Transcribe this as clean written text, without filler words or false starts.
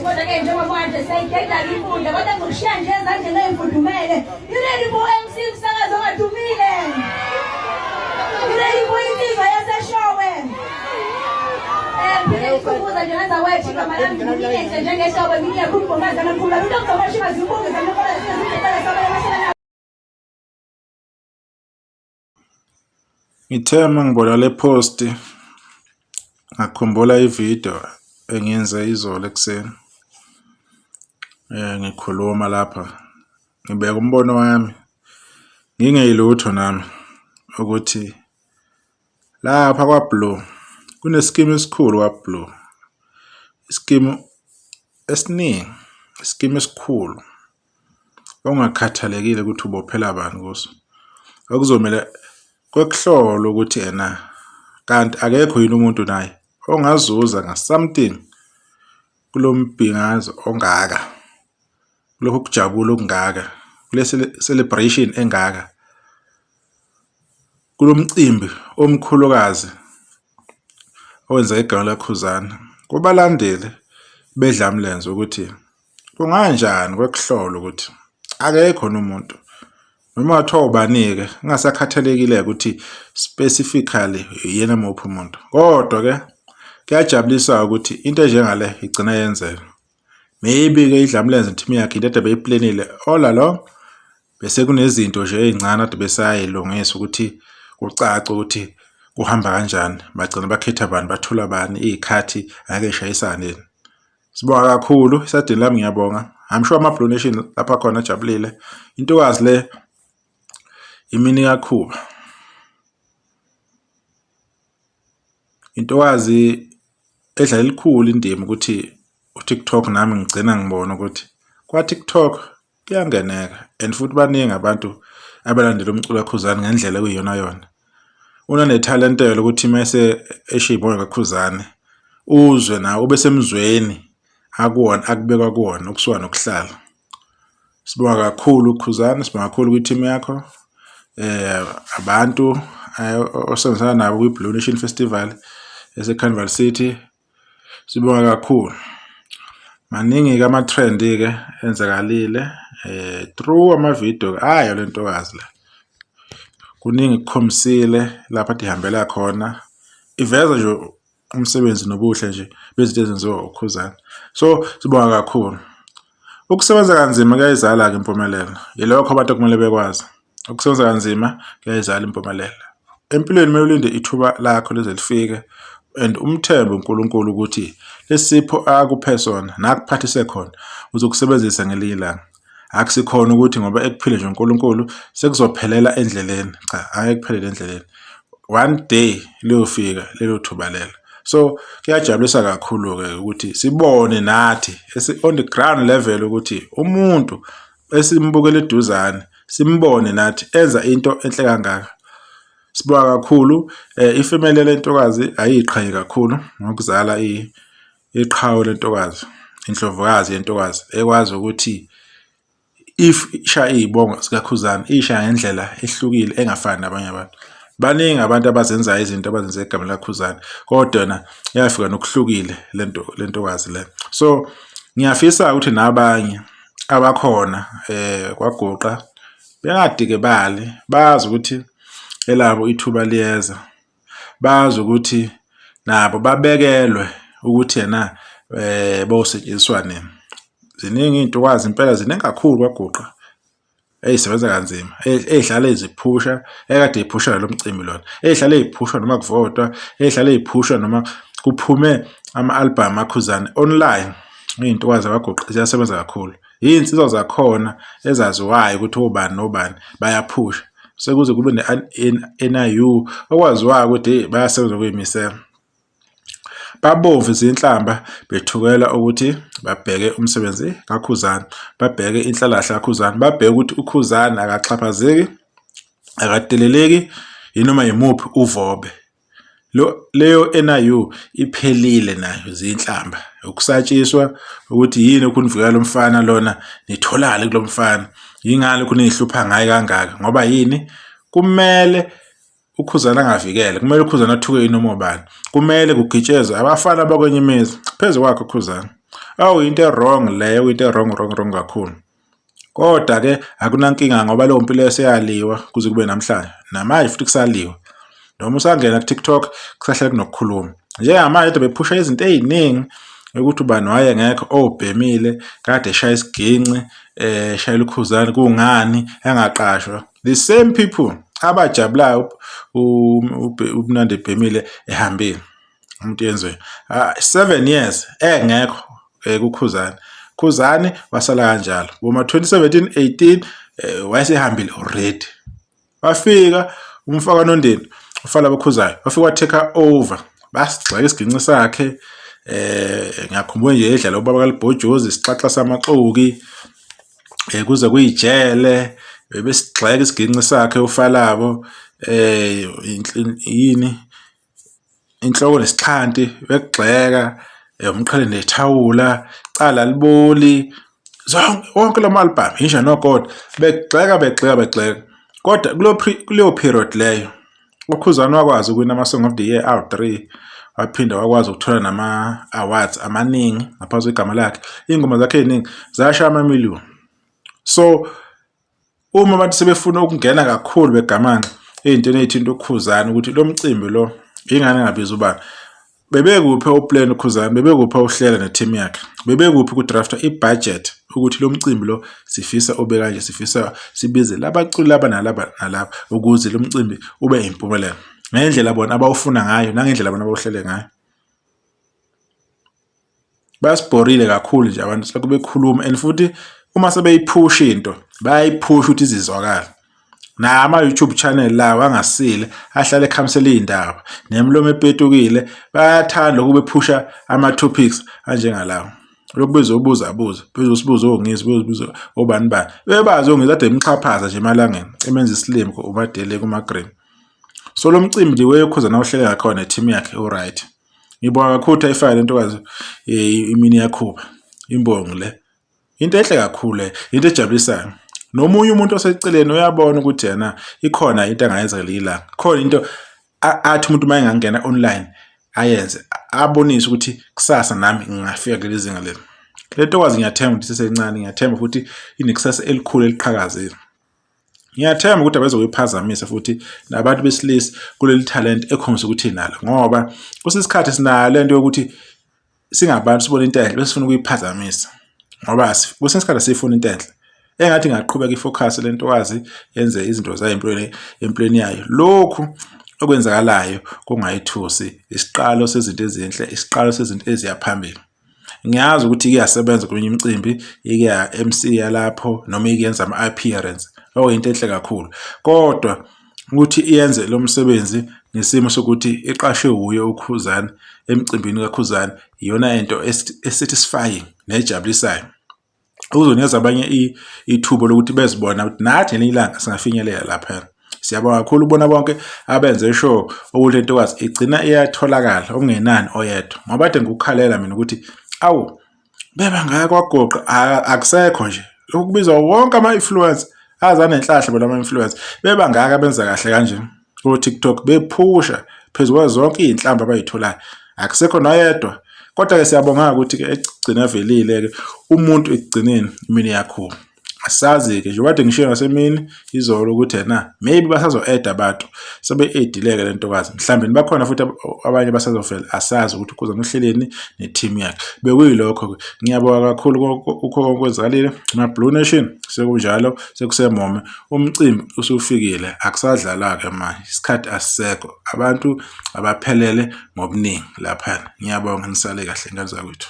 Kodwa-ke njengoba manje seyideda inkundla kodwa ngikushiya nje ezandleni ey'mfudumele. I-ready for MC umsakazo ongadumile. I-ready for insizwa yaseshowe. Phinde ngikhumbuza nje ngaza wethu igama lami ngimihle njengeshowe ngiyakhuluma ngomazana mkhulu. Lutho kuzokwashiba zimbonge zamekhola zizindlela sabele masela. Ngithe uma ngibona le post ngakhumbula ividiyo engiyenze izolo ekuseni ngikhuluma lapha ngibeka umbono wami ngingeyilutho nami ukuthi lapha kwa-Blue kunesikimu esikhulu kwa-Blue, isikimu esiningi, isikimu esikhulu. Okungakhathalekile ukuthi ubophela bani kuso. Okuzomele kwekuhlolwe ukuthi ena kanti akekho yini umuntu naye ongazuza nga-something kulo mbhingazo ongaka, kulokhu kujabula okungaka, kule celebration engaka, kulo mcimbi omkhulukazi owenzeka eGamu laKhuzani. Kubalandeli beDlamlenze ukuthi Kunganjani kwekuhlola ukuthi akekho umuntu noma kuthiwa ubani-ke kungasakhathalekile ukuthi specifically uyena muphi umuntu kodwa-ke kuyajabulisa ukuthi into enjengale igcina yenzeka. Maybe-ke iDlamlenze team yakhe into ade beyiplanile all along bese kunezinto nje ey'ncane ade besayilungisa ukuthi kucace ukuthi kuhamba kanjani bagcina bakhetha bani bathula bani iy'khathi angeke y'shayisane. Sibonga kakhulu isadini lami ngiyabonga. I'm sure ama Blue Nation lapha khona ajabulile. Intokazi le imini kaKhuba. Intokazi edlala elikhulu indima ukuthi uTikTok nami ngigcina ngibona ukuthi kwa-TikTok Kuyangeneka and futhi baningi abantu abalandela umculo kaKhuzani ngendlela ekuyiyona yona. Unanethalente lokuthi mese esho iy'bongo kaKhuzani uzwe nawe ube semzweni akuwona akubekwa kuwona ukusuka nokuhlala. Sibonga kakhulu Khuzani, sibonga kakhulu kwi-team yakho abantu osebenzisana nabo kwi-Blue Nation Festival ese-Carnival City. Sibonga kakhulu. Maningi-ke ama-trend-ke enzakalile through amavidiyo ayo le ntokazi le. Kuningi ekukhombisile lapho ade ihambela khona, iveza nje umsebenzi nobuhle nje bezinto ezenziwa uKhuzani. So, sibonga kakhulu. Ukusebenza kanzima kuyayizala-ke impumelelo, yilokho abantu okumele bekwazi. Ukusebenza kanzima kuyayizala impumelelo. Empilweni kumele ulinde ithuba lakho lize lifike and umthembe uNkulunkulu ukuthi lesipho akuphe sona nakuphathise khona uzokusebenzisa ngelinye ilanga. Akusikhona ukuthi ngoba ekuphile nje uNkulunkulu sekuzophelela endleleni. Cha, angeke kuphelele endleleni. One day liyofika lelo thuba lelo. So kuyajabulisa kakhulu-ke ukuthi sibone nathi on the ground level ukuthi umuntu esimbukela eduzane simbone nathi enza into enhle kangaka. Sibonga kakhulu ifemeli lentokazi ayiqhenye kakhulu ngokuzala iqhawe lentokazi, indlovukazi yentokazi ekwazi ukuthi if ishaya iy'bongo zikaKhuzani iy'shaya ngendlela ehlukile engafani nabanye abantu. Baningi abantu abazenzayo izinto abazenza egameni likaKhuzani kodwa yona yafika nokuhlukile lento lentokazi le. So ngiyafisa ukuthi nabanye abakhona kwaGuqa bengadikibali bazi ukuthi elabo ithuba liyeza, bazi ukuthi nabo babekelwe ukuthi ena bosetshenziswa nini. Ziningi iy'ntokazi impela ziningi kakhulu kwaGuqa ey'sebenza kanzima, ey'hlale ziphusha, ekade iphusha lo mcimbi lona, ey'hlale y'phushwa noma kuvotwa, ey'hlale y'phushwa noma kuphume ama-albhamu aKhuzani online. Iy'ntokazi zakwaGuqa ziyasebenza kakhulu. Iy'nsizwa zakhona ezaziwayo ukuthi obani nobani bayaphusha. Sekuze kube ne-N_I_U okwaziwayo ukuthi hheyi bayasebenza ngokuy'misela. Babomvu izinhlamba bethukela ukuthi babheke umsebenzi kaKhuzani, babheke inhlalakahle kaKhuzani, babheke ukuthi uKhuzani akaxhaphazeki, akadeleleki. yinoma yimuphi uvobe. Lo leyo NIU iphelile nayo zinhlamba ukusatshiswa ukuthi yini okunivikela lomfana lona nitholakale kulomfana yingani lokhu niyihlupha ngaye kangaka ngoba yini kumele uKhuzani angavikele kumele uKhuzani athuke inoma ubani kumele kugitshezwe abafana bakwenye imizi phezu kwakhe uKhuzani awu into e-wrong leyo into e-wrong wrong wrong kakhulu kodwa-ke akunankinga ngoba leyo mpilo eseyaliwa kuze kube namhlanje namanje futhi kusaliwa noma usangena ku-TikTok kusahlale kunokukhuluma njengamanje kade bephusha izinto ey'ningi ukuthi ubani wayengekho obhemile kade eshaya isiginci eshayela uKhuzani kungani engaqashwa the same people abajabulayo uMnandi ebhemile ehambile umuntu yenziwe 7 years engekho kuKhuzani Khuzani wasala kanjalo boma 2017 18 wayesehambile already wafika umfaka nondeni ufala abakhuzayo wafika wa-take over basigxeka isiginci sakhe ngiyakhumbula nje edlala ubaba kaLibhojozi isixaxa samaxoki kuze kuyijele bebesigxeka isiginci sakhe uFalabo yini inhloko nesixhanti bekugxeka umqhele nethawula cala liboli zonke wonke lama album inja noGod begxeka begxeka begxeka kodwa kuleyo period leyo uKhuzani wakwazi ukuwina ama-Song of the Year awu-3 waphinda wakwazi ukuthola nama-awards amaningi ngaphansi kwegama lakhe iy'ngoma zakhe ey'ningi zashaya amamiliyoni so uma abantu sebefuna ukungena kakhulu begamanxa ey'ntweni ey'thinta uKhuzani ukuthi lo mcimbi lo ingane engabiza ubani bebekuphi u-plan uKhuzani bebekuphi uhlela ne-team yakhe bebekuphi ku-drafta i-budget ukuthi lo mcimbi lo sifisa ube kanje sifisa sibize labaculi laba nalaba nalaba ukuze lo mcimbi ube impumelelo ngendlela bona abawufuna ngayo nangendlela bona abawuhlele ngayo Basibhorile kakhulu nje abantu selokhu bekhuluma and futhi uma sebeyiphusha into bayayiphusha ukuthi izizwakale. Nama-YouTube channel lawa angasile ahlale ekhamisela iy'ndaba nemilomo epetukile bayathanda ukubephusha ama-topics anjengalawo. Lokhu bezobuza buza bezosibuza oNgizwe bezobuza obani bani bebazi oNgizwe kade emxhaphaza nje emalangeni emenza isilima uMadele kuma-Grammy. So lo mcimbi the way uKhuzani awuhlele ngakhona ne-team yakhe u-right. Ngibonga kakhulu ukuthi ayifake le ntokazi imini yakhupha imbongi le. Into enhle kakhulu le, into ejabulisayo. Nomunye umuntu oseceleni uyabona ukuthi yena ikhona into angayenza ngelinye ilanga. Khona into athi umuntu uma engangena online ayenze abonise ukuthi kusasa nami ngingafika kuleli zinga leli. Le ntokazi ngiyathemba ukuthi isesencane, ngiyathemba futhi inekusasa elikhulu eliqhakazile. Ngiyathemba ukuthi abezokuyiphazamisa futhi nabantu besilisa kuleli talent ekhombisa ukuthi inalo ngoba kwesinye isikhathi sinayo lento yokuthi singabantu sibona into enhle bese sifuna ukuyiphazamisa ngoba kwesinye isikhathi asiyifuni into enhle. Engathi ingaqhubeka i-focus le ntokazi yenze izinto zayo empilweni empilweni yayo. Lokhu okwenzakalayo kungayithusi isiqalo sezinto ezinhle, isiqalo sezinto eziya phambili. Ngiyazi ukuthi iyasebenza kweminye imicimbi ike ya-M_C yalapho noma ike yenza ama-appearance okuyinto enhle kakhulu kodwa ukuthi iyenze lo msebenzi ngesimo sokuthi iqashwe wuye uKhuzani emcimbini kaKhuzani iyona into e-satisfying nejabulisayo. Ukuzonikeza abanye ithuba lokuthi bezibona ukuthi nathi ngelinye ilanga singafinyelela laphaya. Siyabonga kakhulu kubona bonke abenze sure ukuthi le ntokazi igcina iyatholakala okungenani oyedwa ngoba kade ngikukhalela mina ukuthi awu bebangaka kwagoqa akusekho nje lokhu kubizwa wonke ama-influencer aze anenhlahla bona ama-influencer bebangaka benza kahle kanje ko-TikTok bephusha phezu kwazo zonke iy'nhlamba abay'tholayo akusekho noyedwa kodwa-ke siyabonga ukuthi-ke egcina velile-ke umuntu ekugcineni imini yakhulu asazi-ke njengoba kade ngishiye ngasemini izolo ukuthi ena maybe basazo-eda abantu sebe-edile-ke le ntokazi mhlawumbe bakhona futhi abanye basazovela asazi ukuthi kuza nohleleni ne-team yakhe bekuyilokho-ke ngiyabonga kakhulu kukho konke okwenzakalile ma-Blue Nation sekunjalo sekusemome umcimbi usufikile akusadlalwa-ke manje isikhathi asisekho abantu abaphelele ngobuningi laphana ngiyabonga nisale kahle ngane zakwethu.